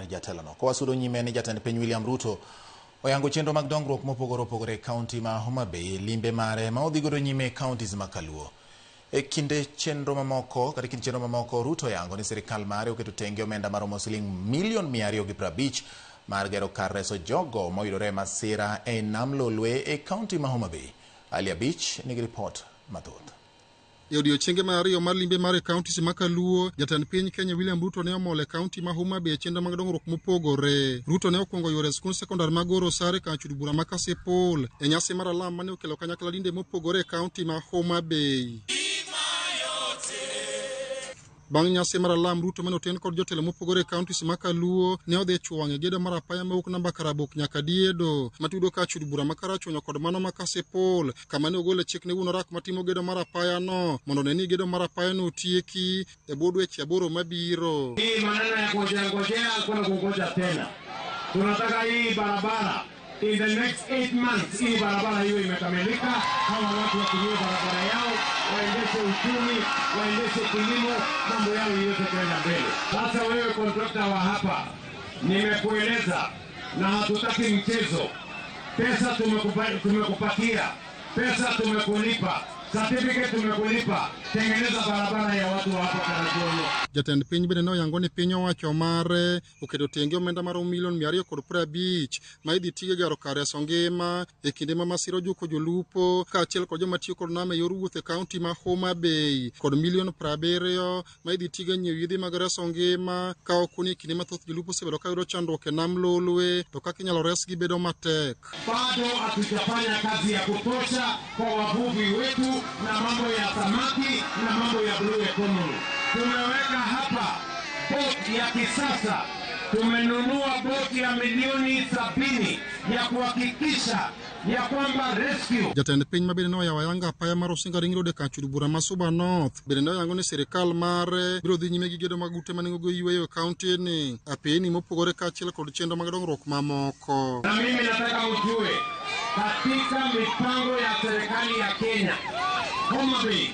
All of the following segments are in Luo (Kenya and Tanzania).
mar jatelono. Kawasudo nyime ni jatend piny William Ruto oyango chenro mag dongruok mopogore opogore e kaunti ma Homa Bay e limbe mare ma odhi godo nyime e counties ma Kaluo. E kinde chenro mamoko kata kind chenro mamoko Ruto oyango ni sirikal mare oketo tenge omenda maromo siling milion 250 mar gero kar reso jogo moyudore e masira e nam Lolwe e kaunti ma Homa Bay. Ali Abich nigi ripot mathoth. E odiechienge mar ariyo mar limbe mare e kaunti ma Kaluo, jatend piny Kenya William Ruto ne omol e kaunti ma Homa Bay e chenro mag dongruok mopogore. Ruto ne okwongo yuoro e skund sekondar ma Goro Sare kar chud bura ma Kasipul e nyasi mar alam mane okelo kanyakla dinde mopogore e kaunti ma Homa Bay. Bang' nyasi mar alam, Ruto mane oten kod jotelo mopogore e kauntis ma Kaluo ne odhi e chuo wang'e gedo mar apaya mawuok namba Karabok nyaka Diedo matudo kar chud bura ma Karachuonyo kod mano ma Kasipul kama ne ogole chik ne wuon orak matimo gedo mar apaya no mondo one ni gedo mar apaya no otieki e bwo dweche aboro mabiro. Hii maneno ya ngojea ngojea hakuna kungoja tena. Tunataka hii barabara in the next 8 months, hii barabara hiyo imekamilika. Hawa watu watumie barabara yao, waendeshe uchumi, waendeshe kilimo, mambo yao iweze kwenda mbele. Sasa wewe kontrakta wa hapa, nimekueleza na hatutaki mchezo. Pesa tumekupatia, pesa tumekulipa, certificate tumekulipa, tengeneza barabara ya watu wa hapa Karachuonyo. Jatend piny bende ne oyango ni piny owacho mare oketo tenge omenda maromo milion 250 ma idhi tigo e gero kar reso ngima e kinde ma masira ojuko jolupo kaachiel kod joma tiyo kod nam e yor wuoth e kaunti ma Homa Bay kod milion 70 ma idhi tigo e nyiewo yedhe mag reso ngima ka ok ni e kinde ma thoth jolupo osebedo ka yudo chandruok e nam Lolwe to kaka inyalo resgi bedo matek. Bado hatujafanya kazi ya kutosha kwa wavuvi wetu na mambo ya samaki na mambo ya blue economy. Tumeweka hapa boti ya kisasa, tumenunua boti ya milioni 70 ya kuhakikisha ya kwamba rescue Jatend piny ma bende ne oyawo ayanga apaya mar Osinga Ring Road e kar chud bura ma Suba North bende ne oyango ni sirikal mare biro dhi nyime gi gedo mag ute ma nengogi oyweyo e kaunti ni apeyni mopogore kaachiel kod chenro mag dongruok mamoko. Na mimi nataka ujue katika mipango ya serikali ya Kenya, Homa Bay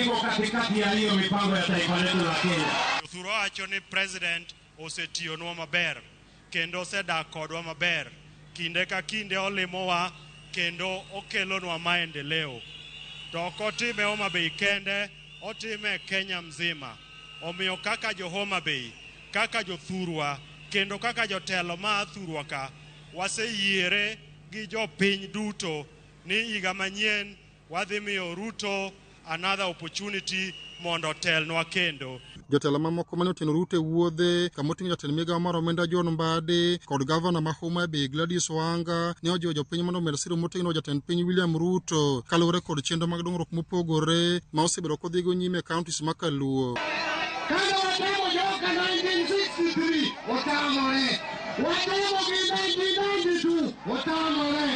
iko katikati ya hiyo mipango ya taifa letu la Kenya. Jothurwa wacho ni president osetiyonwa maber kendo osedak kodwa maber kinde ka kinde olimowa kendo okelonwa maendeleo to ok otime Homa Bay kende otime Kenya mzima omiyo kaka jo Homa Bay kaka jothurwa kendo kaka jotelo ma thurwa ka waseyiere gi jopiny duto ni higa manyien wadhi miyo Ruto another opportunity mondo otelnwa kendo. Jotelo mamoko mane oteno Ruto e wuodhe kama oting'o jatend migawo mar omenda John Mbadi kod gavana ma Homa Bay Gladys Wanga ne ojiwo jopiny mondo omed siro motegno jatend piny William Ruto kaluwore kod chenro mag dongruok mopogore ma osebedo kodhigo nyime e kauntis ma Kaluo. Kane watemo joka 1963 otamore, watemo gi 1992 otamore,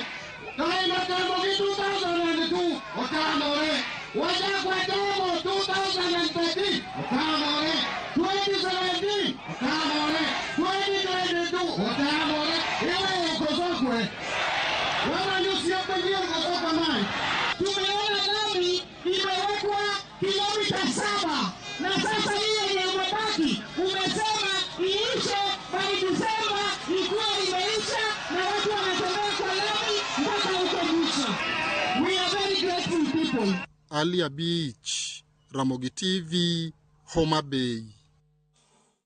kae watemo gi 2002 otamore, wachak watemo 2013 otamore, 2017 otamore, 2022 otamore, iweyo kosokwe wamanyo osiepe nyien koso kamae. Tumeona lami imewekwa kilomita 7 na sasa hii yenye umebaki umesema iishe by Disemba ikuwe imeisha na watu wanatembea kwa lami mpaka huko mwisho. We are very grateful people. Ali Abich, Ramogi TV, Homa Bay.